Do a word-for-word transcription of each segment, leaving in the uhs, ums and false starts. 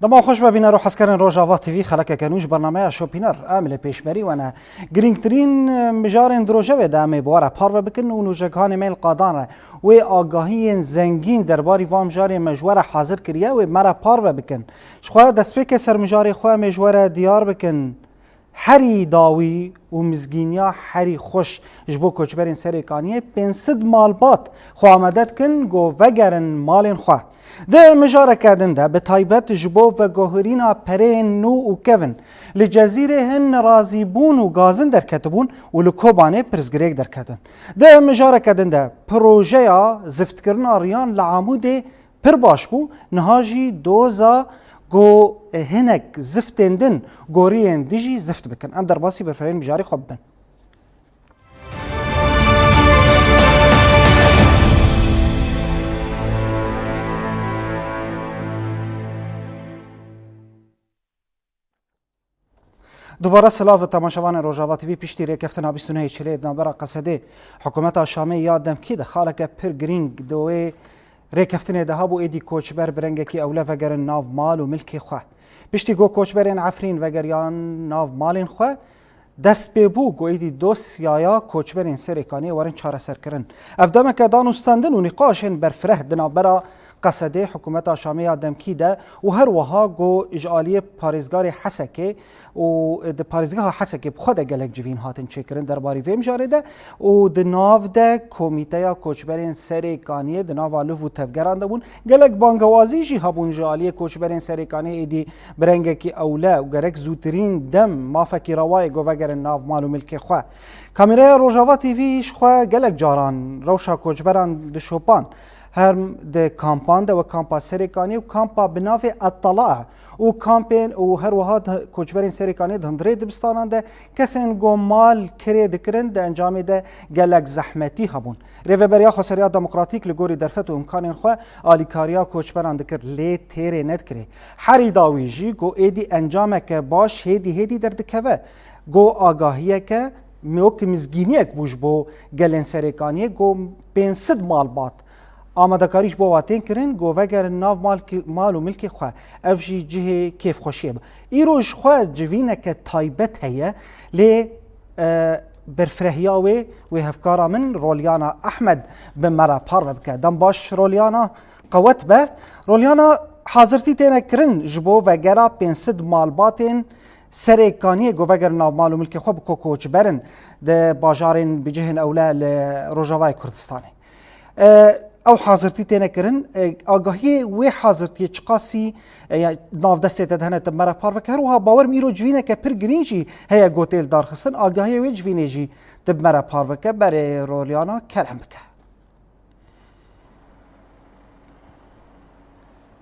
Dema xweş be bîner û hezkerên Rojava T V, xelekeke nû ji bernameya Şopîner em li pêşberî we ne. Girîngtirîn mijarên di rojevê de em ê bi we re parve bikin û nûjegihanê me li qadan re wê agahiyên zengîn derbarî van mijarê me ji we re hazir kiriye, wê me re parve bikin. Ji xwe destpêkê ser mijarê xwe em ê ji we re diyar bikin. Herî dawî û mizgîniya herî xweş ji bo koçberên Serêkaniyê, pênc sed malbat xwe amade dikin ku vegerin malên xwe. Di mijareke din de, bi taybet ji bo veguherîna pereyên nû û kevin, li Cezîrê hin nerazîbûn û gazin derketibûn û li Kobanê pirsgirêk derketin. Di mijareke din de, projeya ziftkirina riyan li Amûdê pir baş bû, niha jî doza ku hinek ziftên din goriyên dijî zift bikin. Em derbasî berfirehên mijarê xwe bibin. Dubare silav temaşevanên Rojava T V. Piştî rêkeftina bîst û nehê Çileyê di navbera Qesedê, hikûmeta Şamê ya demkî di xaleke pir girîng di wê rêkeftinê de hebû, êdî koçber bi rengekî ewle vegerin nav mal û milkê xwe. Piştî ku koçberên Efrîn vegeriyan nav malên xwe, dest pê bû ku êdî dosyaya koçberên Serêkaniyê werin çareserkirin. Ev demeke danûstendin û nîqaşên berfireh di navbera Qesedê, hikûmeta Şamê ya demkî de û her wiha ku ji aliyê parêzgarê Hesekê û di parêzgeha Hesekê bi xwe de gelek civîn hatin çêkirin derbarî vê mijarê de û di nav de Komîteya Koçberên Serêkaniyê di nava liv û tevgeran de bûn. Gelek bangewazî jî hebûn ji aliyê koçberên Serêkaniyê êdî bi rengekî ewle û gerek zûtirîn dem mafekî rewayê ku vegerin nav mal û milkê xwe. Kamîreya Rojava T V ji xwe gelek caran rewşa koçberan dişopand. Her di kampan de wek kampa Serêkaniyê û kampa bi navê Etala û kampên û her wiha di koçberên Serêkaniyê di hundirê dibistanan de kesên ku mal kirê dikirin di encamê de gelek zehmetî hebûn. Rêveberiya Xweseriya Demokratîk li gorî derfet û îmkanên xwe alîkariya koçberan dikir, lê têrê nedikirê. Herî dawî jî ku êdî encameke baş hêdî hêdî derdikeve, ku agahiyeke, wek mizgîniyek bû ji bo gelên Serêkaniyê, ku pênc sed malbat amadekarî ji bo wan tên kirin, ku vegerin nav mal ki-, mal û milkê xwe. Ev jî cihê kêfxweşiyê be. Îro ji xwe civîneke taybet heye, lê, e, berfirehiya wê, wê hevkara min Rolyana Ehmed bi me re parve bike. Dem baş Rolyana, qewet be. Rolyana, hazirtî têne kirin ji bo vegera pênc sed malbatên Serêkaniyê ku vegerin nav mal û milkê xwe bi ko-, koçberin di bajarên bi cihên ewle li Rojavayê Kurdistanê. E, ew hazirtî têne kirin. E, agahiyê wê hazirtiyê çiqasî, e, ya, nav destê te de hene, tu bi me re parve ke. Her wiha bawer im îro civîneke pir girîng jî heye gotê li dar xistin. Agahiyê wê civînê jî tu bi me re parve ke. Berê Rolyana, kerem bike.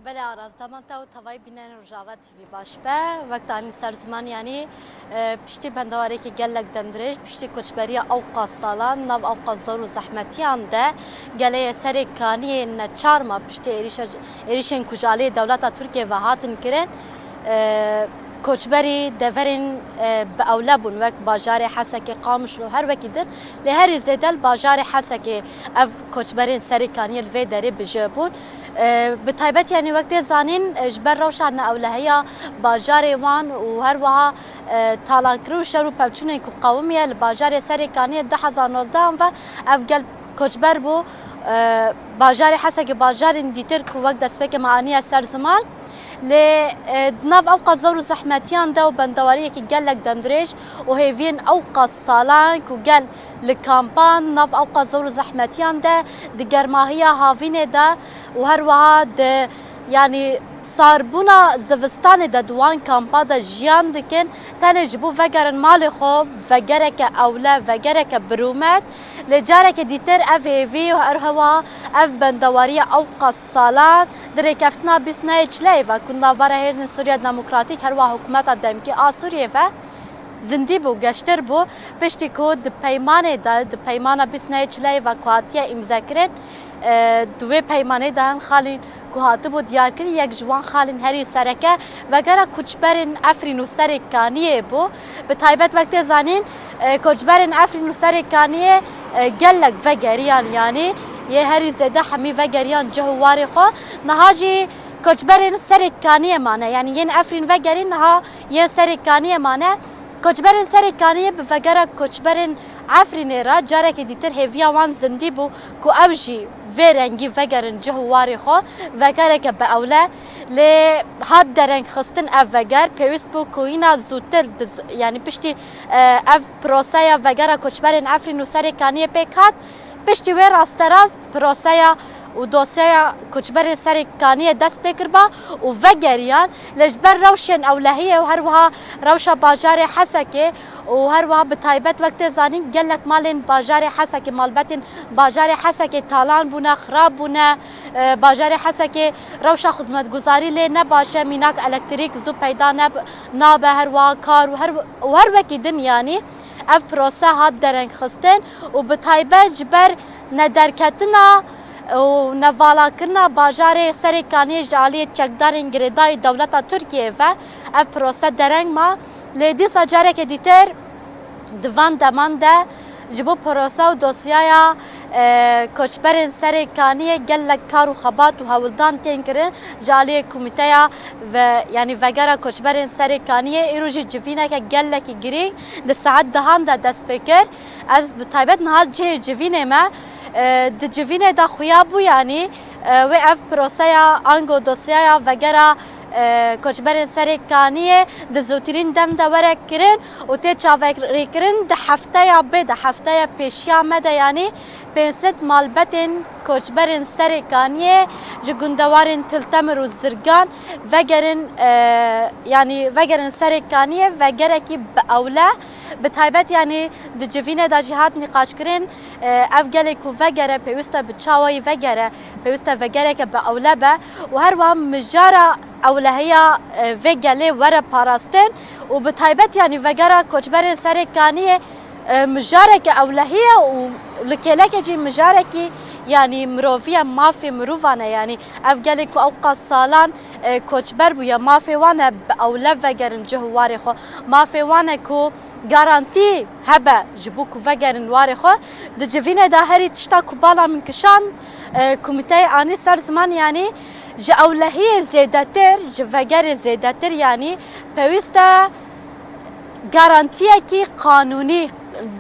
Belê Aras, dema te û tevayî bînerên Rojava T V baş be. Wek te anî ser ziman, yanî, e, piştî bendewariyekî gelek demdirêj, piştî koçberiya ewqas salan, nav ewqas zor û zehmetiyan de, geleyê Serêkaniyê neçar ma piştî êrîşa, êrîşên ku ji aliyê dewleta Tirkiyê ve hatin kirin, e, koçberî deverên, e, bi ewle bûn, wek bajarê Hesekê, Qamişlo, her wekî din. Lê herî zêde li bajarê Hesekê ev koçberên Serêkaniyê li vê derê bi jê bûn. E, bi taybet, yanî wek tê zanîn, e, ji ber rewşa neewlehiya bajarê wan û her wiha, e, talankirin û şer û pevçûnên ku qewimiye li bajarê Serêkaniyê du hezar nozdehan ve ev gel koçber bû. E, bajarê Hesekê, bajarên dîtir ku wek destpêkê me aniye ser ziman, lê, e, di nav ewqas zor û zehmetiyan de û bendewariyekî gelek demdirêj û hêviyên ewqas salan ku gel li kampan, nav ewqas zor û zehmetiyan de, di germahiya havînê de û her wiha di, yanî, sarbûna zivistanê de di wan kampa de jiyan dikin, tenê ji bo vegerin malê xwe, vegereke ewle, vegereke birûmet, lê careke dîtir ev hêvî û her wiha ev bendewariya ewqas salan di rêkeftina bîst nehê Çileyê ve ku navbera Hêzên Sûriya Demokratîk, her wiha hikûmeta demkî a Sûriyê ve zindî bû, geştir bû, piştî ku di peymanê de, di peymana bîst nehê Çileyê ve ku hatiye îmzekirin, e, di wê peymanê de hin xalên ku hatibû diyarkirin, yek ji wan xalên herî sereke vegera koçberên Efrîn û Serêkaniyê bû. Bi taybet wek tê zanîn, e, koçberên Efrîn û Serêkaniyê, e, gelek vegeriyan, yanî yê herî zêde hemî vegeriyan cih û warê xwe. Niha jî Koçberên Serê Kaniyê mane, yanî yên Efrîn vegerîn, niha yên Serê Kaniyê mane. Koçberên Serê Kaniyê bi vegera koçberên Efrînê re carekê dîtir hêviya wan zindî bû ku ew jî vê rengî vegerin cih û warê xwe, vegereke bi ewle. Lê hat dereng xistin ev veger, pêwîst bû ku hîna zûtir di z-, yanî piştî, e, ev proseya vegera koçberên Efrîn û Serê Kaniyê pêk hat, piştî wê rasterast proseya û dosyeya koçberên Serê Kaniyê dest pê kiriba û vegeriyan, lê ji ber rewşên ewlehiyê û her wiha rewşa bajarê Hesekê û her wiha bi taybet wek tê zanîn gelek malên bajarê Hesekê, malbetên bajarê Hesekê talan bûne, xirab bûne. E, bajarê Hesekê rewşa xizmetguzarî lê ne baş e, mînak elektrîk zû peyda neb-, nabe, her wiha kar û her, û her wekî din, yanî ev prose hat dereng xistin û bi taybet ji ber nederketina û nevalakirina bajarê Serê Kaniyê ji aliyê çekdarên girêdayî dewleta Tirkiyeyê ve ev prose dereng ma. Lê dîsa carekê dîtir di van deman de ji bo prose û dosyaya, e, koçberên Serê Kaniyê gelek kar û xebat û hewldan tên kirin ji aliyê komîteya ve, yanî vegera koçberên Serê Kaniyê. Îro jî civîneke gelekî girîng di saet dehan de dest pê kir. Ez bi taybet niha cihê civînê me, e, di civînê de xuya bû, yanî, e, wê ev proseya ango dosyaya vegera, e, koçberên Serê Kaniyê di zûtirîn dem de were kirin û tê çaverêkirin di hefteya bê de, hefteya pêşiya me de, yanî pênc sed malbetên koçberên Serê Kaniyê ji gundewarên Til Temir û Zirgan vegerin, e, yanî vegerin Serê Kaniyê, vegerekî bi ewle. Bi taybet, yanî di civînê de jî hat nîqaşkirin, e, ev gelê ku vegere, pêwîst e bi çawayî vegere, pêwîst e vegereke bi ewle be û her wiha mijara ewlehiya, e, vê gelê were parastin û bi taybet, yanî vegera koçberên Serê Kaniyê, e, mijareke ewlehî ye û li kêlekê jî mijarekî, yanî mirovî ye, mafê mirovan e, yanî ev gelê ku ewqas salan, e, koçber bûye, mafê wan e bi ewle vegerin cih û warê xwe, mafê wan e ku garantî hebe ji bo ku vegerin warê xwe. Di civînê de herî tişta ku bala min kişand, e, komîteyê anî ser ziman, yanî ji ewlehiyê zêdetir, ji vegerê zêdetir, yanî pêwîst e garantiyekî qanûnî,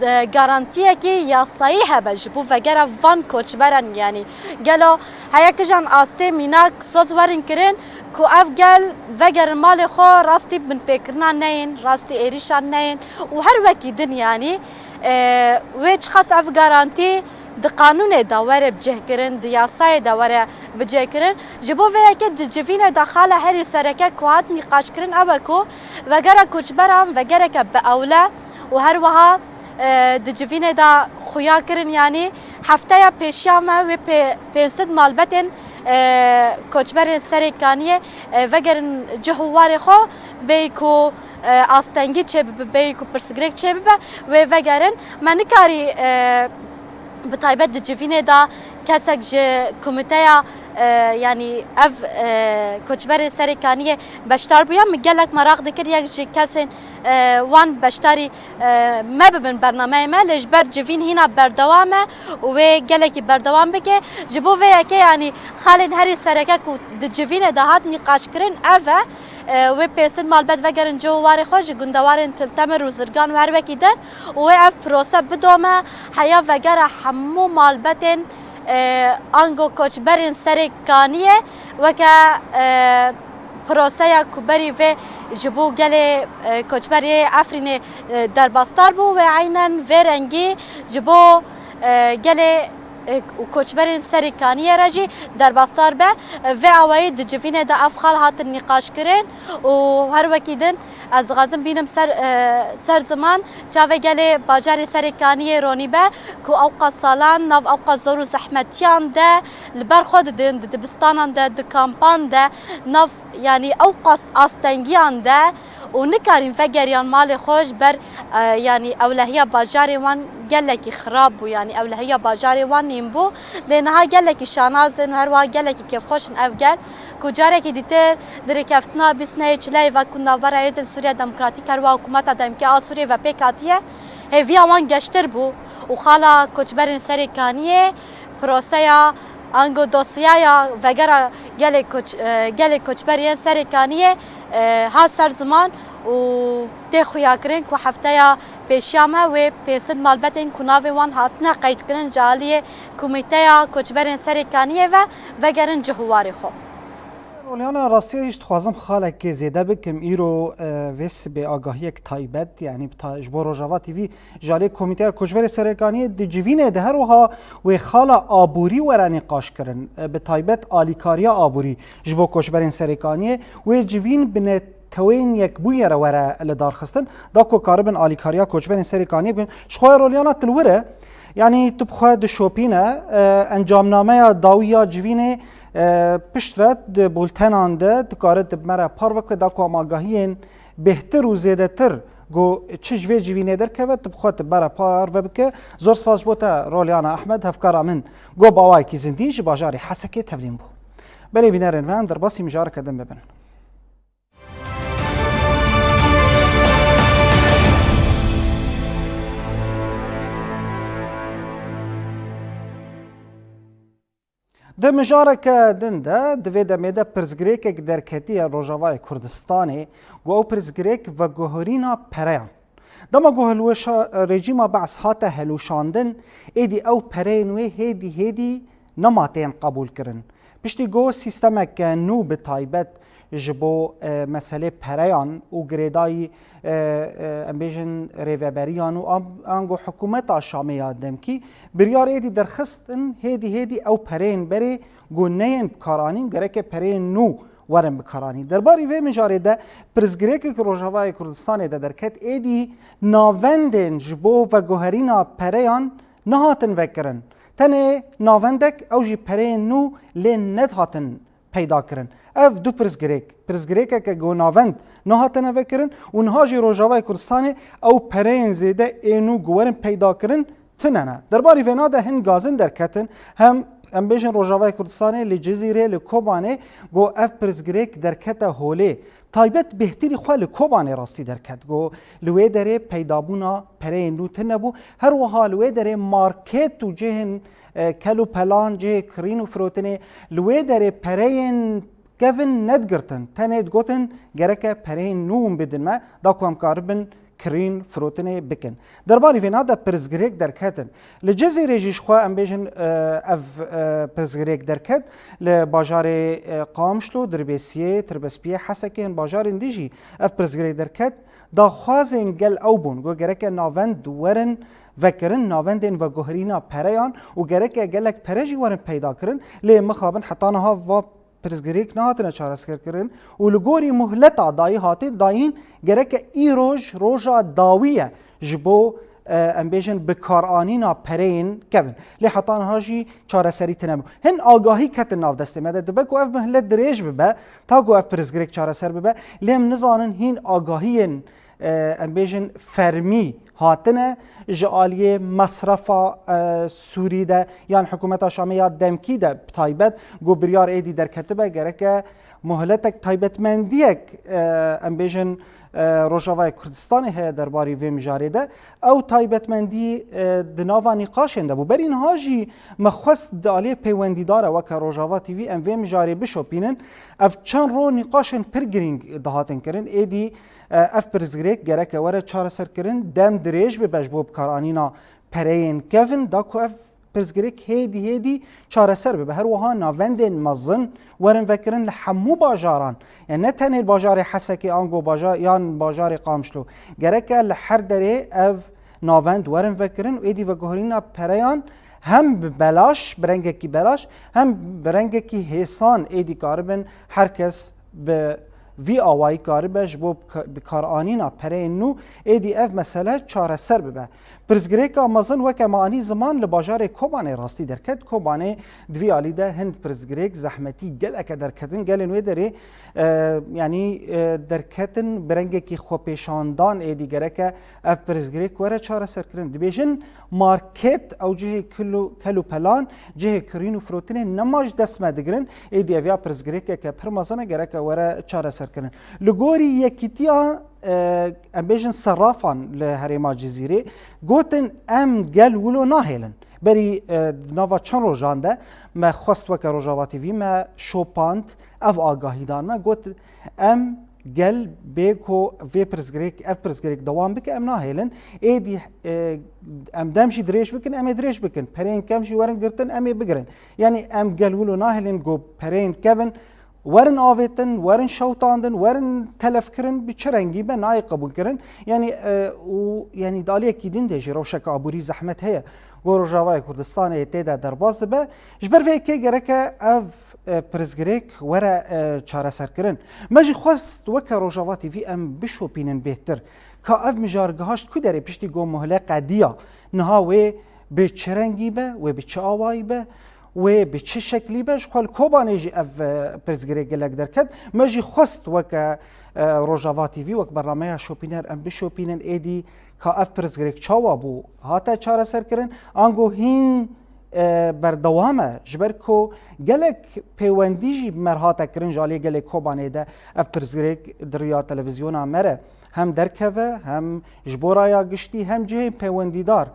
e, garantiyekî yasayî hebe ji bo vegera van koçberan, yanî gelo heye kijan astê mînak soz werin kirin ku ev gel vegerin malê xwe, rastî binpêkirina neyên, rastî êrîşan neyên û her wekî din, yanî, e, wê çiqas ev garantî di qanûnê de were bicihkirin, di yasayê de were bicihkirin. Ji bo vê yekê di civînê de xala herî sereke ku hat nîqaşkirin ew e ku vegera koçberan vegereke bi ewle û her wiha, e, di civînê de xuya kirin, yanî hefteya pêşiya me wê pê-, pênc sed malbetên, e, koçberên Serê Kaniyê, e, vegerin cih û warê xwe, bêyî ku, e, astengî çêbibe, bêyî ku pirsgirêk çêbibe, wê vegerin. Me nikarî, e, bi taybet di civînê de kesek ji komîteya, e, yanî ev, e, koçberên Serê Kaniyê beşdar bûye. Min gelek meraq dikir yek ji kesên, e, wan beşdarî, e, me bibin bernameyê me, lê ji ber civîn hîna berdewam e û wê gelekî berdewam bike. Ji bo vê yekê, yanî xalên herî sereke ku di civînê de hat nîqaşkirin ev e, e, wê pênc sed malbet vegerin cih û warê xwe, ji gundewarên Til Temir û Zirgan û her wekî din û wê ev prose bidome heya vegera hemû malbetên, e, ango koçberên Serê Kaniyê weke, e, proseya ku berî vê ji bo gelê, e, koçberê Efrînê, e, derbasdar bû, wê eynen vê rengî ji bo, e, gelê, e, û koçberên Serê Kaniyê re jî derbasdar be. E, vê awayî di civînê de ev xal hatin nîqaşkirin û her wekî din ez dixwazim bînim ser, e, ser ziman çavê gelê bajarê Serê Kaniyê ronî be ku ewqas salan nav ewqas zor û zehmetiyan de li ber xwe didin, di dibistanan de, di kampan de, nav, yanî ewqas astengiyan de û nikarîn vegeriyan malê xwe ji ber, e, yanî ewlehiya bajarê wan gelekî xirab bû, yanî ewlehiya bajarê wan nîn bû. Lê niha gelekî şanaz in û her wiha gelekî kêfxweş in ev gel ku carekî dîtir di rêkeftina bîst nehê çileyê ve ku navbera Hêzên Sûriya Demokratîk her wiha hikûmeta D M K a Sûriyê ve pêk hatiye, hêviya wan geştir bû û xala koçberên Serê Kaniyê proseya Ango dosyaya vegera gelê koç-, e, gelê koçberên Serêkaniyê, e, hat ser ziman û tê xuyakirin ku hefteya pêşiya me wê pênc sed malbetên ku navê wan hatine qeydkirin ji aliyê Komîteya Koçberên Serêkaniyê ve vegerin cih û warê xwe. Rolyana, rastiyê jî dixwazim xalekê zêde bikim. Îro, e, vê sibê agahiyek taybet, yanî bi ta-, ji bo Rojava T V ji aliyê Komîteya Koçberê Serêkaniyê di civînê de her wiha wê xala aborî were nîqaş kirin. E, bi taybet alîkariya aborî ji bo koçberên Serêkaniyê, wê civîn bi neteweyên yekbûyî re were li dar xistin, da ku karibin alîkariya koçberên Serêkaniyê bikin. Ji xwe Rolyana, tu li wir e, yanî tu bi xwe dişopîne, e, encamnameya dawî ya civînê, e, piştre di bultenan de dikare tu bi me re parve bike, da ku em agahiyên bêhtir û zêdetir ku çi ji vê civînê derkeve, tu bi xwe tu bi me re parve bike. Zor spas ji bo te Rolyana Ehmed, hevkara min, ku bi awayekî zindî ji bajarê Hesekê tevlîn bû. Belê bînerên me, em derbasî mijareke din bibin. Di mijareke din de, di vê demê de pirsgirêkek derketiye Rojavayê Kurdistanê, ku ew pirsgirêk veguherîna pereyan. Dema ku hilweşa-, rejîma Be'es hate helûşandin, êdî ew pereyên wê hêdî hêdî nema tên qebûlkirin. Piştî ku sîstemeke nû bi taybet ji bo, e, meselê pereyan û girêdayî, e, e, em bêjin rêveberiyan û an-, ango hikûmeta Şamê ya demkî biryar êdî derxistin, hêdî hêdî ew pereyên berê ku neyên bikaranîn, gereke pereyên nû werin bikaranîn. Derbarî vê mijarê de pirsgirêkek Rojavayê Kurdistanê de derket, êdî navendên ji bo veguherîna pereyan nehatin vekirin. Tenê navendek, ew jî pereyên nû lê nedihatin peyda kirin. Ev du pirsgirêk, pirsgirêkeke ku navend nehatine vekirin û niha jî Rojavayê Kurdistanê ew pereyên zêde ê nû ku werin peyda kirin tune ne. Derbarî vêna de hin gazin derketin, hem em bêjin Rojavayê Kurdistanê li Cizîrê, li Kobanê, ku ev pirsgirêk derkete holê. Taybet bêhtirî xwe li Kobanê rastî derket, ku li wê derê peydabûna pereyên nû tune bû. Her wiha li wê derê market û cihên, e, kel û pelan, cihê kirîn û firotinê, li wê derê pereyên kevin nedigirtin. Tenê digotin, gereke pereyên nû hûn bidin me, da ku em karibin kirîn, firotinê bikin. Derbarî vêna de pirsgirêk derketin. Li Cizîrê jî ji xwe em bêjin, e, ev, e, pirsgirêk derket. Li bajarê, e, Qamişlo, Dirbêsiyê, Tirbespiyê, Hesekê, hin bajarên dî jî ev pirsgirêk derket. Daxwazên gel ew bûn, ku gereke navend werin vekirin, navendên veguherîna pereyan û gereke gelek pere jî werin peyda kirin. Lê mixabin heta niha va pirsgirêk nehatine çareserkirin û li gorî muhleta dayî hatî dayîn, gereke îroj roja dawî ye ji bo, e, em bêjin bikaranîna pereyên kevin. Lê heta niha jî çareserî tine bû. Hin agahî ketin nav destê me de. Dibe ku ev muhlet dirêj bibe, ta ku ev pirsgirêk çareser bibe. Lê em nizanin hîn agahiyên, e, em bêjin fermî hatine ji aliyê mesrefa, e, Sûrî de yan hikûmeta Şamê ya demkî de bi taybet ku biryar êdî derketibe, gereke muhletek, taybetmendiyek, e, em bêjin, e, Rojavayê Kurdistanê heye derbarî vê mijarê de. Ew taybetmendî, e, di nava nîqaşên de bû. Berî niha jî me xwest di aliyê peywendîdar e weke Rojava T V em vê mijarê bişopînin. Ev çend ro nîqaşên pir girîng dihatin kirin. Êdî, e, ev pirsgirêk gereke were çareserkirin. Dem dirêj bibe ji bo bikaranîna pereyên kevin, da ku ev pirsgirêk hêdî hêdî çareser bibe. Her wiha navendên mezin werin vekirin li hemû bajaran. Yani ne tenê li bajarê Hesekê ango baja-, yan bajarê Qamişlo. Gereke li her derê ev navend werin vekirin û êdî veguherîna pereyan hem bi belaş, bi rengekî belaş, hem bi rengekî hêsan êdî karibin her kes bi vî awayî karibe ji bo bika-, bikaranîna pereyên nû êdî ev mesele çareser bibe. Pirsgirêka mezin weke me anî ziman li bajarê Kobanê rastî derket. Kobanê di vî alî de hin pirsgirêk zehmetî geleke derketin. Gelên wê derê, e, yanî, e, derketin bi rengekî xwepêşandan êdî gereke ev pirsgirêk were çareserkirin. Dibêjin market ew cihê kil û, kel û pelan, cihê kirîn û firotinê nema ji dest me digirin. Êdî ev ya pirsgirêkeke pir mezin e, gereke were çareserkirin. Li gorî Yekîtiya, e, em bêjin serafan li herêma Cizîrê gotin, em gel wilo nahêlin. Berî, e, di nava çend rojan de me xwest weke Rojava T V me şopand ev agahî dan me, got, em gel bê ku vê pirsgirêk, ev pirsgirêk dewam bike, em nahêlin. Êdî, e, em dem jî dirêj bikin, em ê dirêj bikin. Pereyên kevn jî werin girtin, em ê bigirin. Yanî em gel wilo nahêlin ku pereyên kevn werin avêtin, werin şewtandin, werin telefkirin, bi çi rengî be nayê qebûlkirin. Yanî, e, û, yanî di aliyekî din de jî rewşeke aborî zehmet heye. Ku Rojavayê Kurdistanê tê de derbas dibe. Ji ber vê yekê gereke ev, e, pirsgirêk were, e, çareserkirin. Me jî xwest weke Rojava T V em bişopînin bêhtir. Ka ev mijargeha ji ku derê piştî ku muhle qediya, niha wê bi çi rengî be, wê bi çi awayî be, wê bi çi şeklî be, ji xwe li Kobanê jî ev, e, pirsgirêk gelek derket. Me jî xwest weke, e, Rojava T V, wek bernameya şopîner em bişopînin, êdî ka ev pirsgirêk çawa bû, hate çareserkirin, ango hîn, e, berdewam e, ji ber ku gelek pêwendî jî bi me re hate kirin ji aliyê gelê Kobanê de ev pirsgirêk di riya televîzyona me re hem derkeve, hem ji bo raya giştî, hem cihên pêwendîdar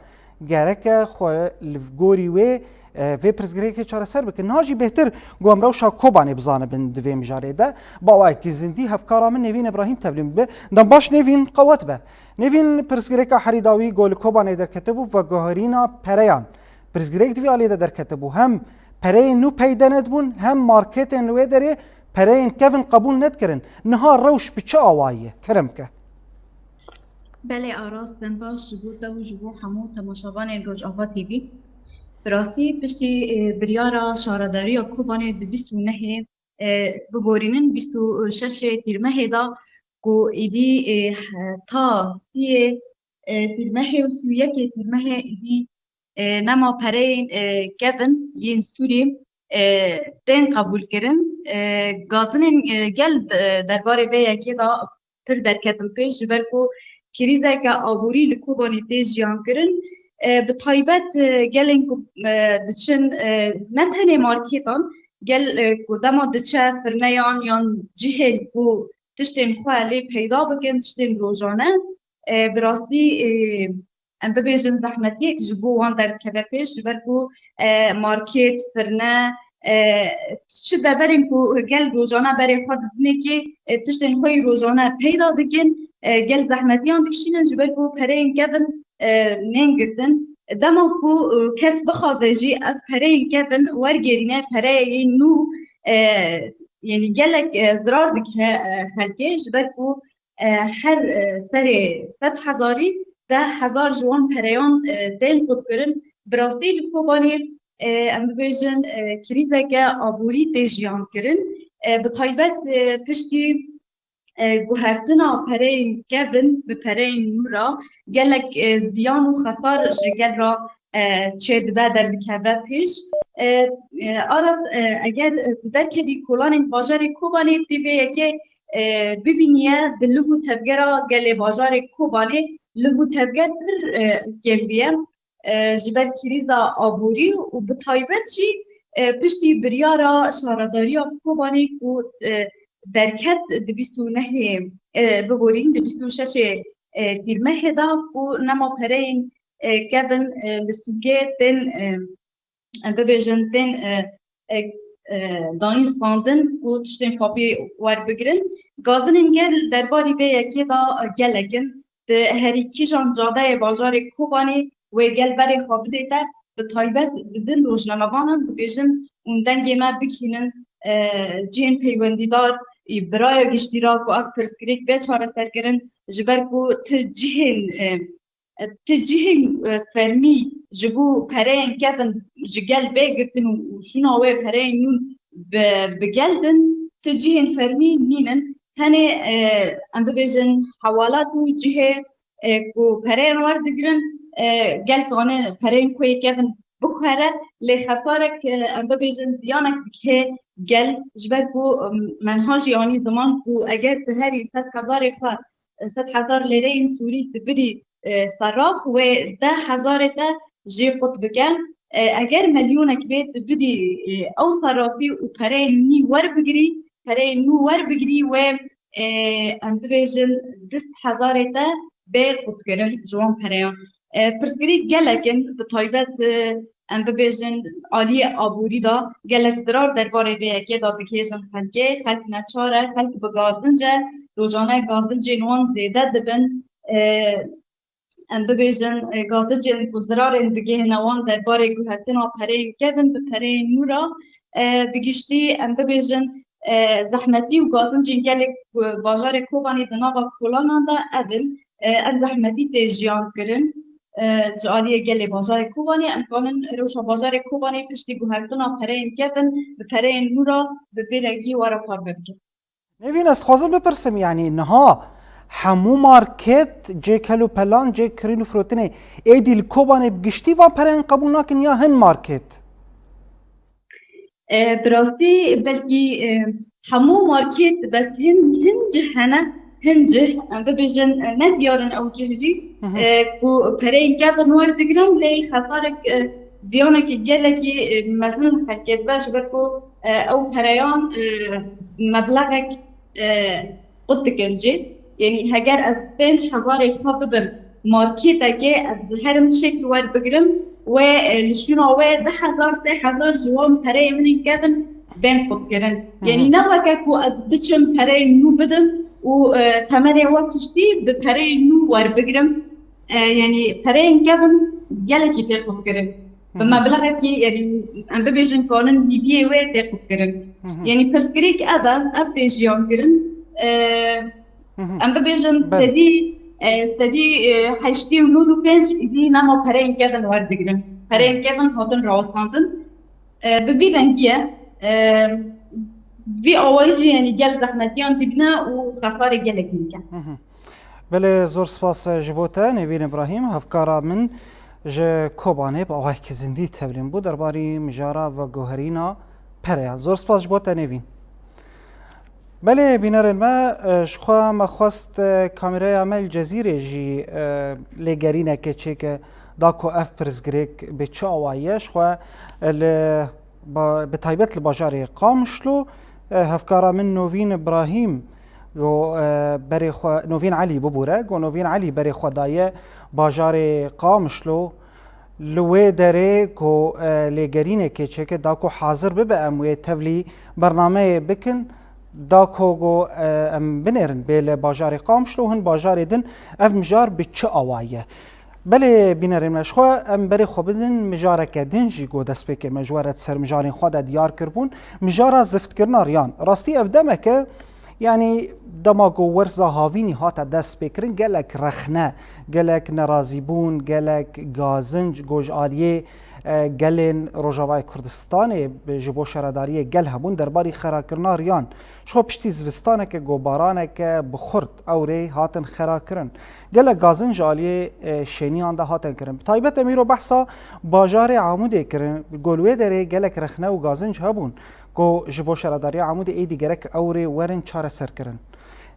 gereke xwe li gorî wê, e, vê pirsgirêkê çareser bikin. Niha jî bêhtir ku em rewşa Kobanê bizanibin di vê mijarê de. Bi awayekî zindî hevkara min Nêvîn Îbrahîm tevlî min bibe. Dem baş Nêvîn, qewet be. Nêvîn, pirsgirêka herî dawî ku li Kobanê derketibû, veguherîna pereyan. Pirsgirêk di vî alî de derketibû. Hem pereyên nû peyde nedibûn, hem marketên li wê derê pereyên kevn qebûl nedikirin. Niha rewş bi çi awayî ye? Kerem ke. Belê Aras, dem baş ji bo te û ji bo hemû temaşevanên Rojava T V. Bi rastî piştî, e, biryara şaredariya Kobanê di bîst û nehê, e, biborînin bîst û şeşê Tîrmehê de ku êdî, e, he-, ta siyê, e, Tîrmehê û sî û yekê Tîrmehê êdî, e, nema pereyên, e, kevin yên Sûrî, e, tên qebûlkirin. E, gazinên, e, gel, e, derbarê vê yekê de pir derketin pêş, ji ber ku krîzeke aborî li Kobanê tê jiyankirin. E, bi taybet, e, gelên ku, e, diçin, e, ne tenê markêtan, gel, e, ku dema diçe firneyan yan cihên ku tiştên xwe lê peyda bikin, tiştên rojane, e, bi rastî, e, em bibêjin zehmetiyek ji bo wan derdikeve pêş, ji ber ku, e, markêt, firne, e, çi deverên ku gel rojane berê xwe didinê kê, e, tiştên xwe yî rojane peyda dikin, e, gel zehmetiyan dikişînin, ji ber ku pereyên kevin, e, nên girtin. Dema ku, e, kes bixwaze jî ev pereyên kevin wergêrîne pereyên nû, e, yanî gelek, e, zirar dike, e, xelkê, ji ber ku, e, her, e, serê sed hezarî deh hezar ji wan pereyan, e, tên qutkirin. Bi rastî li Kobanê, e, em bibêjin, e, krîzeke aborî tê jiyankirin. E, bi taybet, e, piştî, e, guhertina pereyên kevin bi pereyên nû re gelek, e, ziyan û xesar ji gel re, e, çêdibe, derdikeve pêş. E, e, Aras, e, eger, e, tu derkevî kolanên bajarê Kobanê, tê vê yekê, e, bibîniye di liv û tevgera gelê bajarê Kobanê, liv û tevger pir, e, kêm bûye, e, ji ber krîza aborî û bi taybet jî, e, piştî biryara şaredariya Kobanê ku, e, derket di bîst û nehê, e, biborîn di bîst û şeşê, e, Tîrmehê de ku nema pereyên, e, kevin, e, li sûkê tên, e, em bibêjin tên, e, e, e, dayîn standin ku tiştên xwe pê werbigirin. Gazinên gel derbarî vê yekê de, e, gelek in. Di herî kîjan cadeyê bajarê Kobanê wê gel berê xwe bidête, bi taybet di din rojnamevanan dibêjin hûn dengê me bikînin, e, cihên peywendîdar, ê, bi raya giştî re ku ev pirsgirêk bê çareserkirin, ji ber ku ti cihên, e, e, ti cihên, e, fermî ji bo pereyên kevin ji gel bê girtin û, û şûna wê pereyên nû bi, bi gel din, ti cihên fermî nînin. Tenê, e, em bibêjin hewalat û cihê, e, ku pereyên werdigirin, e, gel kane pereyên xwe yê kevin biguhere, lê xesarek, e, em bibêjin ziyanek dike gel, ji ber ku, em, me niha jî anî ziman ku eger ti herî sed hezarê xwe, e, sed hezar lêreyên Sûrî tu bidî, e, seraf, wê deh hezarê te jê qut bike. E, eger melyonek bê tu bidî, e, ew serafî û pereyên nî werbigirî, pereyên nû werbigirî wê, e, em bibêjin du sed hezarê te bê qutkirin ji wan pereyan. E, pirsgirêk gelek in, bi taybet, e, em bibêjin, aliyê aborî de gelek zirar derbarê vê yekê de digihêjin xelkê. Xelk neçar e, xelk bi gazinc e, rojane gazincên wan zêde dibin. E, em bibêjin, e, gazincên ku zirarên digihêne wan derbarê guhertina pereyên kevin bi pereyên nû re, e, bi giştî em bibêjin, e, zehmetî û gazincên gelek ku bajarê Kobanê di nava kolanan de ev in, e, ev zehmetî tê jiyan kirin. E, ji aliyê gelê bajarê Kobanê em kanin rewşa bajarê Kobanê piştî guhertina pereyên kevin bi pereyên nû re bi vê rengî were parve bikin. Nevîn, ez dixwazim bipirsim, yanî niha hemû market, cê kel û pelan, cê kirîn û firotinê êdî li Kobanê bi giştî van pereyên qebûl nakin ya hin market? E, bi rastî belkî, e, hemû market, bes hin, hin cih hene, hin cih, em bibêjin, e, ne diyar in ew cih jî, Hı hı. e, ku pereyên kevin werdigirin, lê xesarek, e, ziyanekî gelekî, e, mezin li xelkê dibe, ji ber ku, e, ew pereyan, e, meblexek, e, qut dikin jî. Yanî heger ez pênc hezarê xwe bibim marketekê, ez li herim tiştekî werbigirim, wê, e, li şûna wê du hezar, sê hezar ji wan pereyê min ên kevin bên qutkirin. Hı hı. Yanî ne weke ku ez biçim pereyên nû bidim û, e, temenê we tiştî bi pereyên nû werbigirim. E, yanî pereyên kevin gelekî tê qutkirin. Bi Hı hı. meblexekî, yanî em bibêjin kanin hîviyê wê tê qutkirin. Hı hı. Yanî pirsgirêk ev e, ev tê jiyan kirin. E, Hı hı. em bibêjin Belê. sedî, e, sedî, e, heştê û nod û pênc êdî nema pereyên kevin werdigirin. Pereyên Hı. kevin hatin rawestandin. E, bi vî rengî ye. E, vî awayî jî, yanî gel zehmetiyan dibîne û xesarê gelekî dike. Hı hı. Belê, zor spas ji bo te, Nevîn Îbrahîm, hevkara min ji Kobanê, bi awayekî zindî tevlîn bû derbarî mijara veguherîna pereyan. Zor spas ji bo te, Nevîn. Belê, bînerên me, e, ji xwe me xwest, e, kameraya me li Cezîrê jî, e, lêgerîneke çêke da ku ev pirsgirêk bi çi awayî ye. Ji xwe, e, li ba-, bi taybet li bajarê Qamişlo, e, hevkara min Novîn Îbrahîm, go, e, berê xwe, Novîn Elî bibûre, go Novîn Elî berê xwe daye bajarê Qamişlo. Li wê derê ku, e, lêgerînekê çêke da ku hazir bibe, em wê tevlî bernameyê bikin, da ku go, e, em binêrin bê li bajarê Qamişlo, hin bajarê din ev mijar bi çi awayî ye. Belê bînerên me, ji xwe em berê xwe bidin mijareke din jî ku destpêkê me ji we re di ser mijarên xwe de diyar kiribûn, mijara ziftkirina riyan. Rastî ev demeke, yanî dema ku werza havînî hate destpêkirin, gelek rexne, gelek nerazîbûn, gelek gazinc ku ji aliyê, e, gelên Rojavayê Kurdistanê bi, ji bo şaredariyê gel hebûn derbarî xerakirina riyan. Ji xwe piştî zivistaneke ku baraneke bi xurt ew rê hatin xerakirin. Gelek gazinc ji aliyê, e, şêniyan de hatin kirin. Bi taybet em îro behsa bajarê Amûdê kirin. Ku li wê derê gelek rexne û gazinc hebûn ku ji bo şaredariya Amûdê êdî gerek ew rê werin çareserkirin.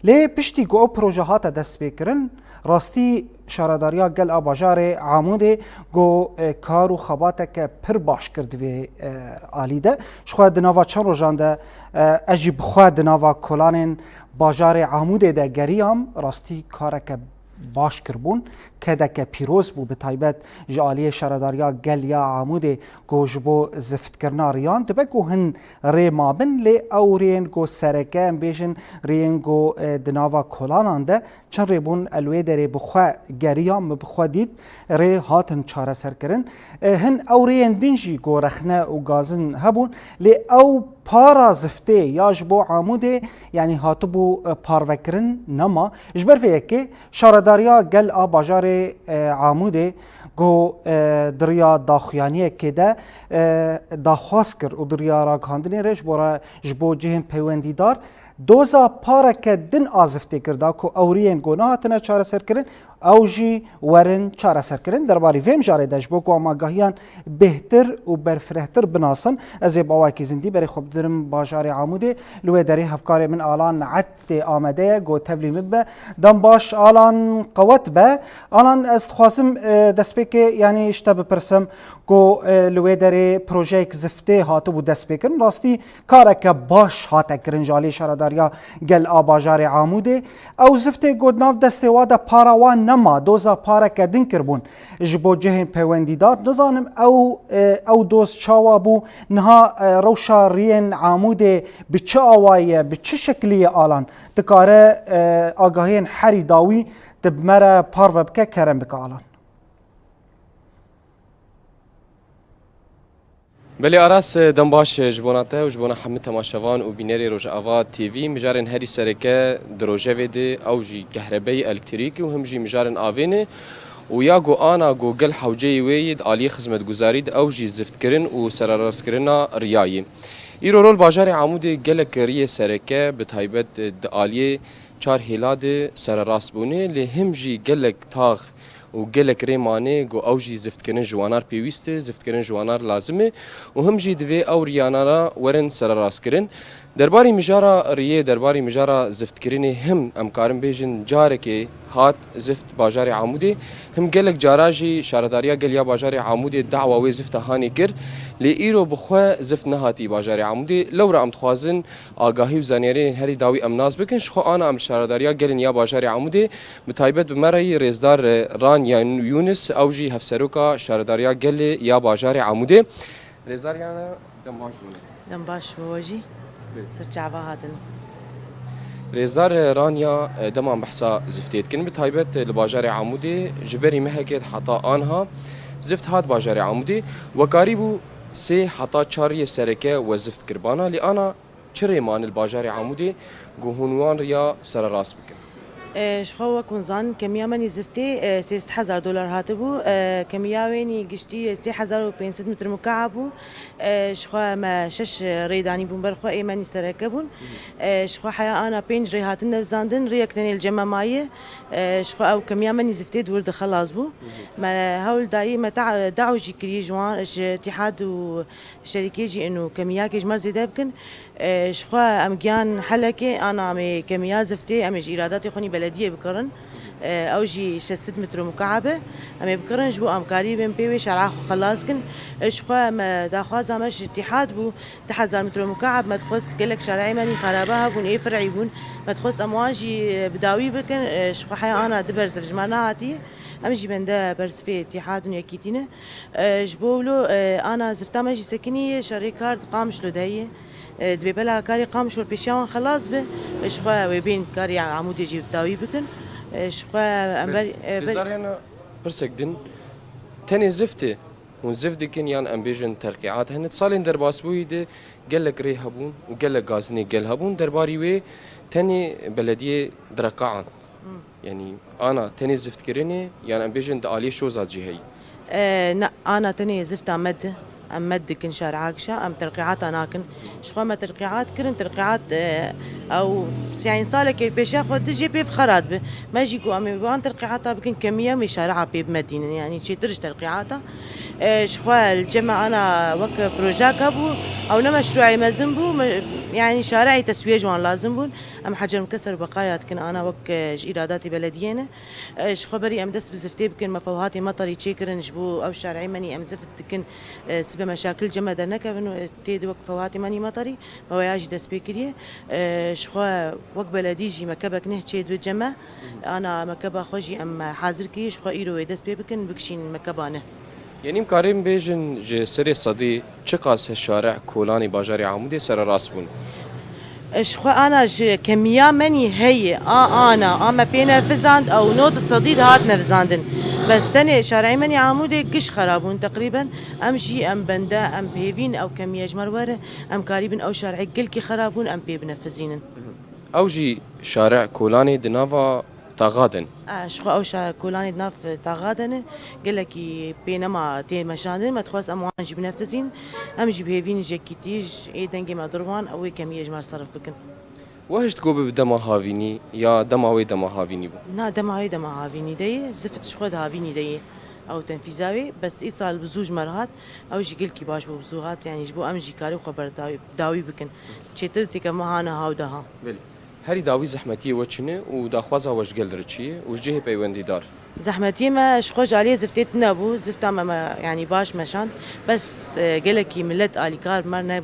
Lê piştî ku ew proje hate destpêkirin, rastî şaredariya gel a bajarê Amûdê ku, e, kar û xebateke pir baş kir di vê, e, alî de. Ji xwe di nava çend rojan de, e, ez jî bi xwe di nava kolanên bajarê Amûdê de geriyam, rastî kareke baş kirbûn, kedeke pîroz bû, bi taybet ji aliyê şaredariya gel ya Amûdê ku ji bo ziftkirina riyan dibe ku hin rê mabin, lê ew rêyên ku sereke, em bêjin rêyên ku, e, di nava kolanan de çend rê bûn, el wê derê bi xwe geriya, min bi xwe dît, rê hatin çareserkirin. E, hin ew rêyên din jî ku rexne û gazin hebûn, lê ew para ziftê ya ji bo Amûdê, yanî hatibû, e, parvekirin nema. Ji ber vê yekê şaredariya gel a bajarê, e, Amûdê ku, e, di riya daxuyaniyekê de, e, daxwaz kir û di riya ragihandinê re ji bo re, ji bo cihên peywendîdar doza pareke din a ziftê kir da ku ew rêyên ku nehatine çareserkirin, ew jî werin çareserkirin. Derbarî vê mijarê de ji bo ku amagahiyan bêhtir û berfirehtir binasin, ez ê bi awayekî zindî berê xwe bidirim bajarê Amûdê. Li wê derê hevkarê min Alan Etê amade ye, ku tevlî min bibe. Dem baş Alan, qewet be. Alan, ez dixwazim, e, destpêkê, yanî ji te bipirsim ku, e, li wê derê projeyek ziftê hatibû destpêkirin. Rastî kareke baş hate kirin ji alî şaredariya gel a bajarê Amûdê. Ew ziftê ku di nav destê wa de para wan Nema doza pareke din kiribûn ji bo cihên peywendîdar. Nizanim ew, e, ew doz çawa bû? Niha, e, rewşa riyên Amûdê bi çi awayî ye, bi çi şekilî ye Alan? Dikare, e, agahiyên herî dawî tu bi me re parve bike, kerem bike Alan. Belê Aras, dem baş ji bona te û ji bona hemî temaşevan û bînerê Rojava T V. Mijarên herî sereke di rojevê de ew jî kehrebeyê elektrîkî û him jî mijarên avê ne û ya ku ana ku gel hewceyê wê yê di aliyê xizmetguzarî de ew jî ziftkirin û sererastkirina riya yê. Îro rol bajarê Amûdê gelek riyê sereke bi taybet di aliyê çar hêla de sererast bûne, lê him jî gelek tax û gelek rê mane ku ew jî ziftkirin ji wanar pêwîst e, ziftkirin ji wanar lazim e û him jî divê ew riyanara werin sererastkirin. Derbarî mijara riyê, derbarî mijara ziftkirinê him em karin bêjin carekê hat zift bajarê Amûdê. Him gelek cara jî Şaredariya Gel ya bajarê Amûdê dawa wê zifta hanê kir. Lê îro bi xwe zift nehatî bajarê Amûdê. Lewra em dixwazin agahî û zanyariyên herî dawî em nas bikin. Ji xwe ana em li Şaredariya Gelin ya bajarê Amûdê, bi taybet bi me re yî rêzdar, e, Ranya Yûnis, ew jî hevseroka Şaredariya Gelê ya bajarê Amûdê. Rêzdar Yana, dem baş bûne. Dem baş bo we jî. Bê. Ser çava hatin. Rêzdar, e, Ranya, e, dema em behsa ziftê dikin, bi taybet, e, li bajarê Amûdê ji berî mehekê heta anha zift hat bajarê Amûdê. We karîbû sê heta çar riyê sereke we zift kiribana, lê ana çi rê mane li bajarê Amûdê ku hûn wan riya sererast bikin? E, ji xwe wek hûn zanin, kemiya menî ziftê, e, sêzdeh hezar dolar hatibû. E, kemiya wênî giştî sê hezar û pênc sed metre mukab bû. E, ji xwe me şeş rê danî bûn ber xwe, ê menî sereke bûn. E, ji xwe heya ana pênc rê hatin nevzandin, riyek tenê li cem me maye. E, ji xwe ew kemiya menî ziftê di wir de xelas bû. Me hewl dayî, me ta-, daw jî kirî ji wan, ji Tîhad û şerîkê jî ino kemiyakê ji me re zêde bikin. E, ji xwe em giyan helekê, ana em ê kemiya ziftê, em ê ji îradatê xwe nî belediyê bikirin. E, ew jî şeş sed metro mukab e. Em ê bikirin ji bo em karî bin pê wê şara xwe xelas kin. E, ji xwe em, e, daxwaza me ji Tîhad bû, du hezar metro mukab, me dixwest gelek şareyê me nî xeraba hebûn, ê fir'î bûn. Me dixwest em wan jî, e, bi dawî bikin. E, ji xwe heya ana du berziv ji me re nehatî. Em jî bende berzivê Tîhad û Yekîtî ne. E, ji bo wilo, e, ana zifta me jî sekinî ye, şerê kar di Qamişlo de ye. E, dibê bela karê Qamişlo pêşiya wan xelas be, e, ji xwe wê bên karê Amûdê jî dawî bikin. E, ji xwe em ber-, e, ber- Rêzdar Yana, pirsek din, tenê ziftê hûn zift dikin yan em bêjin terqîat hene? Di salên derbasbûyî de gelek rê hebûn û gelek gazinê gel hebûn. Derbarî wê tenê belediyê direqeand. Hmm. Yanî ana tenê ziftkirinê, yan em bêjin di aliyê şoza cî heyî? E, ne, ana tenê zifta me di, em me dikin şara gişa, em terqîata nakin. Ji xwe me terqîat kirin, terqîat, e, ew siyahîn salekê pêşiya xwe di jê pê xera dibe. Me jî ku em ê wan terqîata bikin, kemiye em ê şara pê bimedînin, yanî çêtir ji terqîata. E, ji xwe li cem me ana wek projek hebû, ew ne meşrûeyê mezin bû, me, yanî şareyê teswiyê ji wan lazim bûn. Em hecer mike serbeqaya dikin, ana wek, e, ji îradatê belediyê ne. E, ji xwe berî em dest bi ziftê bikin, me fewhatê meterî çêkirin, ji bo ew şareyê menî em zift dikin, e, sibe meşakil cem me dernekevin, e, tê di wek fewhatê menî meterî, me weya jî dest pê kiriye. E, ji xwe wek beledî jî mekebek neh çê dibe cem me. Ana mekeba xwe jî em hazir kiriye, ji xwe îro wê dest pê bikin, bikişînin mekeba neh. Yanî em karin bêjin ji serê sedî çiqas şare kolanê bajarê Amûdê sererast bûn? Ji xwe ana ji kemiya menî heye, a ana, a me pê nefizand, ew nod sedî dihat nevizandin. Bes tenê şareyê menî Amûdê giş xera bûn teqrîben. Em jî em bende, em bi hêvîn ew kemiye ji me re were, em karîbin ew şareyê gelkî xera bûn, em pê binefizînin. Ew jî şare kolanê di nava taxa de ne. E, ji xwe ew şa-, kolanê di nav taxa de ne, gelekî pê nema tê meşandin, me dixwest em wan jî binefizîn, em jî bi hêvîn ji yekîtî, ji ê dengê me dirwan, ew ê kemiyê ji me re serif bikin. We hişt ku bi dema havînî ya dema wê dema havînî bû? Na, dema wê dema havînî de ye, zift ji xwe di havînî de ye. Ew tenfîza wê, bes îsal bi zû ji me re hat, ew jî gelkî baş bû bi zû hat, yanî ji bo em jî karê xwe berdawî, dawî bikin. Çêtir dike me hane ha û daha. Belê. Herî dawî zehmetiyê we çi ne û daxwaza we ji gel re çi ye û ji cihê peywendîdar? Zehmetiyê me ji xwe ji aliyê ziftê tune bû. Zifta me, me, yanî baş meşand. Bes, e, gelekî milet alîkar me ne,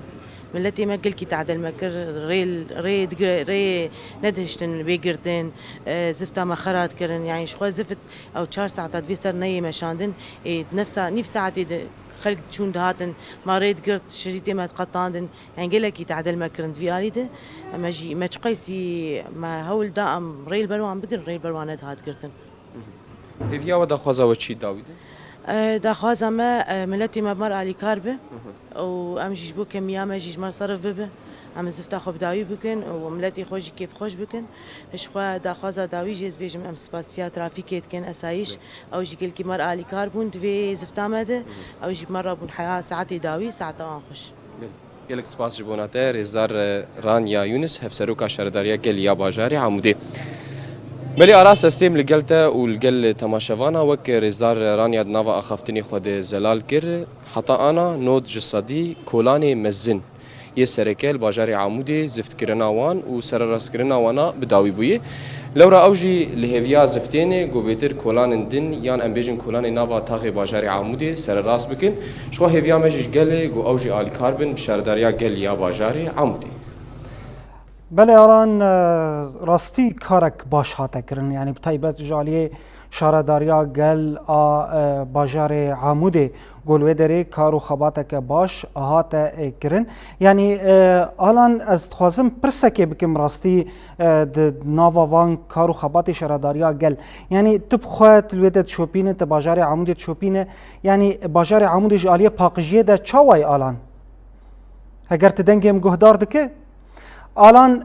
Miletê me gelkî tadel me kir, rê, rê, digir- rê nedihiştin bê girtin, e, zifta me xera dikirin. Yani ji xwe zift ew çar saeta divê ser neyê meşandin, ê nefsa, nîv saetê de xelk çûn dihatin, ma rê digirt, şirîtê me diqetandin. Yani gelekî tadel me kirin di vî alî de. Em jî me çiqeysî me hewl da em rê li ber wan bigirin, rê li ber wan nedihat girtin. Hêviya we daxwaza we çi dawî de? E, daxwaza me, e, miletê me bi me re alîkar be û em jî ji bo kemiya me jî ji me re serif bibe. Em zifta xwe bi dawî bikin û miletê xwe jî kêfxweş bikin. Ji xwe daxwaza dawî jî ez bêjim em spasiya trafîkê dikin, esayîş. Ew jî gelkî me re alîkar bûn di vê zifta me de. Ew jî bi me re bûn heya saetê dawî, saeta wan xweş. Gelek spas ji bona te, Rêzdar, e, Ranya Yunus, Hevseroka Şaredariya Gel ya Bajarê Amûdê. Belê Aras, ez têm li gel te û li gel temaşevana, wek Rêzdar Ranya di nava axaftinê xwe de zelal kir, heta ana nod ji sedî kolanê mezin yê sereke li bajarê Amûdê ziftkirina wan û sererastkirina wana bi dawî bûye. Lewra ew jî li hêviya ziftê ne, ku bêtir kolanên din yan em bêjin kolanên nava taxê bajarê Amûdê sererast bikin. Ji xwe hêviya me jî ji gel e, ku ew jî alîkar bin bi şaredariya gel ya bajarê Amûdê. Belê Alan, e, rastî karek baş hate kirin. Yani bi taybet ji aliyê Şaredariya Gel a, e, bajarê Amûdê, ku li wê derê kar û xebateke baş hate, e, kirin. Yani, e, Alan, ez dixwazim pirsekê bikim rastî, e, di nava van kar û xebatê Şaredariya Gel. Yani tu bi xwe tu li wê de dişopîne, tu bajarê Amûdê dişopîne. Yani bajarê Amûdê ji aliyê paqijiyê de çawa ye Alan? Heger tu dengê min guhdar dike, Alan,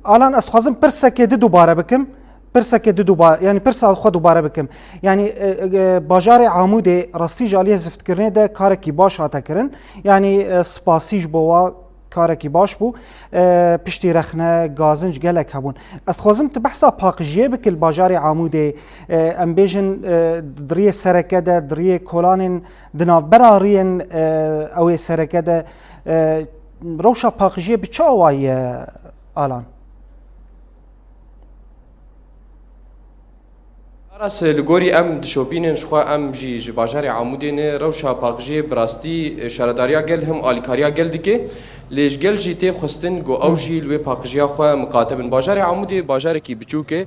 Alan, ez dixwazim pirsekê di dubare bikim. Pirsekê di dubare, yani pirsa xwe dubare bikim. Yani, e, e, bajarê Amûdê rastî ji aliyê ziftkirinê de karekî baş hate kirin. Yani, e, spasî ji bo wa karekî baş bû. E, piştî rexne, gazinc gelek hebûn. Ez dixwazim tu behsa paqijiyê bikî li bajarê Amûdê. E, em bêjin, e, di riyê sereke de, di riyê kolanên di navbera riyên, e, ew ê sereke de, e, rewşa paqijiyê bi çi awayî ye, Alan? Aras, li gorî em dişopînin, ji xwe em jî ji bajarê Amûdê ne, rewşa paqijiyê bi rastî, e, Şaredariya Gel him alîkariya gel dike. Lê ji gel jî tê xwestin ku ew jî li wê paqijiya xwe miqate bin. Bajarê Amûdê bajarekî biçûk e.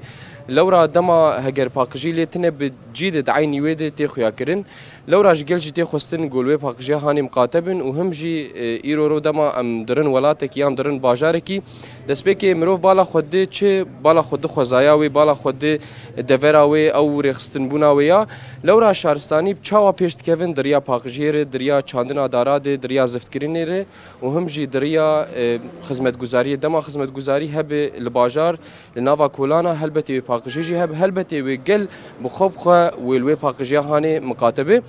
Lewra dema heger paqijî lê tine bi cî de di eynî wê de tê xuyakirin. Lewra ji gel jî tê xwestin ku li wê paqijiya hanê miqate bin û him jî, e, îro ro dema em dirin welatekî yan dirin bajarekî, destpêkê mirov bala xwe di çi, bala xwe di xwezaya wê, bala xwe di devera wê, ew rêxistinbûna wê ya. Lewra şaristanî bi çawa pêş dikevin di riya paqijiyê re, di riya çandina dara de, di riya ziftkirinê re û him jî di riya, e, xizmetguzariyê. Dema xizmetguzarî hebe li bajar, li nava kolana, helbetê wê paqijî jî hebe, helbetê wê gel bi xwe bi xwe wê li wê paqijiya hanê miqate be.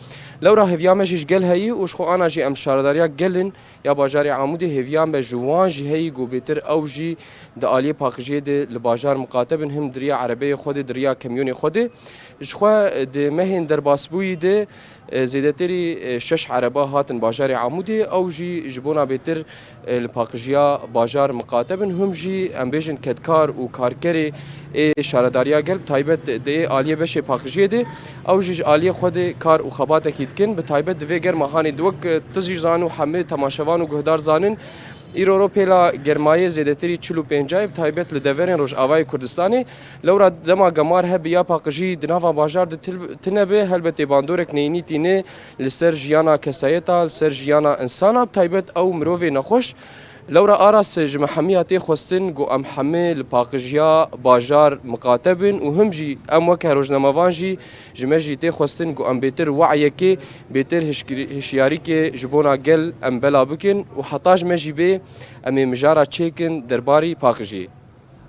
Lewra hêviya me jî ji gel heyî û ji xwe ana jî em şaredariya gel in ya bajarê Amûdê, hêviya me ji wan jî heyî ku bêtir ew jî di aliyê paqijiyê de li bajar miqate bin, him di riya erebeyê xwe de, di riya kemyonê xwe de. Ji xwe di mehên derbasbûyî de, e, zêdetirî, e, şeş ereba hatin bajarê Amûdê, ew jî ji bona bêtir, e, li paqijiya bajar miqate bin. Him jî, em bêjin, kedkar û karkerê ê şaredariya gel, bi taybet di ê aliyê beşê paqijiyê de, ew jî ji aliyê xwe de kar û xebatekî dikin. Bi taybet di vê germa hanê de, wek, e, tu jî zanî û hemî temaşevan û guhdar zanin, îro ro pêla germayê zêdetirî çil û pênc e, bi taybet li deverên Rojavayê Kurdistanê. Lewra dema gemar hebe ya paqijî di nava bajar de til-, tine be, helbetê bandorek neyînî tîne li ser jiyana kesayeta, li ser jiyana insana, bi taybet ew mirovê nexweş. Lewra Aras, ji me hemiya tê xwestin ku em hemî li paqijiya bajar miqate bin û him jî em weke rojnamevan jî ji me jî tê xwestin ku em bêtir we'yekê, bêtir hişkirî-, hişyarîkê ji bona gel em bela bikin û heta ji me jî bê em ê mijara çêkin derbarî paqijiyê.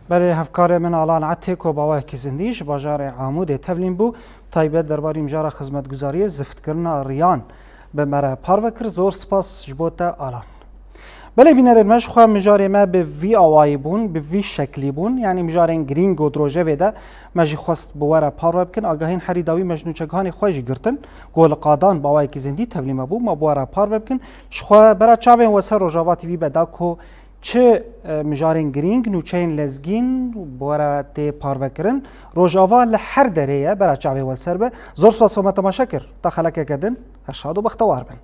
Belê hevkarê min Alan Etê ku bi awayekî zindî ji bajarê Amûdê tevlîn bû, taybet derbarî mijara xizmetguzariyê ziftkirina riyan bi me re parve kir. Zor spas ji bo te Alan. Belê bînerên me, ji xwe mijarê me bi vî awayî bûn, bi vî şeklî bûn, yanî mijarên girîng û di rojevê de me jî xwest bi we re parve bikin. Agahiyên herî dawî me ji nûçegihanê xwe jî girtin, ku li qadan bi awayekî zindî tevlî me bû, me bi we re parve bikin. Ji xwe bera çavên we ser Rojava T V be da ku çi, e, mijarên girîng, nûçeyên lezgîn bi we re tê parvekirin. Rojava li her derê ye, bera çavê we li ser be. Zor spas ku me temaşe kir. Ta xelekeke din, her şad û bextewar bin.